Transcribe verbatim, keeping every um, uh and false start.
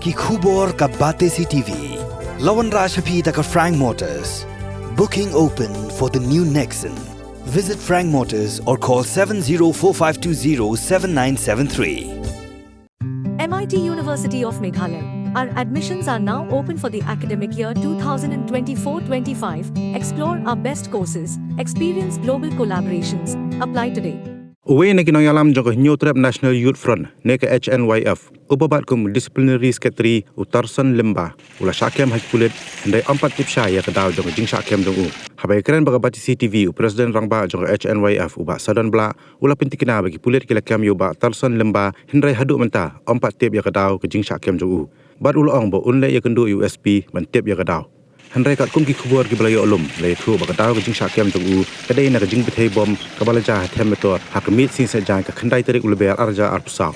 Ki khubor ka Batesi T V. La wanrah sha phi da ka Frank Motors. Booking open for the new Nexon. Visit Frank Motors or call seven zero four five two zero seven nine seven three. M I T University of Meghalaya. Our admissions are now open for the academic year twenty twenty-four twenty-five. Explore our best courses, experience global collaborations. Apply today. Uwei na ki nongïalam jong ka Hynñiewtrep National Youth Front ne ka H N Y F, uba bat kum Disciplinary Secretary, u Tarson Lyngba, u la shah kem ha ki pulit, hynrei ym pat tip shai ïa ka daw jong ka jingshah kem jong u. Haba ïakren bad ka Batesi T V, u President Rangbah jong ka H N Y F, u Bah Sadon Blah, u la pyntikna ba ki pulit ki la kem ïa u Bah Tarson Lyngba, hynrei haduh mynta ym pat tip ïa ka daw ka jingshah kem jong u. Bad u la ong ba un leit ïakynduh ïa u S P ban tip ïa ka daw. Hynrei katkum ki khubor kiba la ïoh lum, la ïathuh ba ka daw ka jingshah kem jong u ka dei na ka jingbthei bom kaba la jia ha Them Metor ha ka miet sngi Saitjaiñ, ka khyndai tarik u Lber arhajar arphew saw.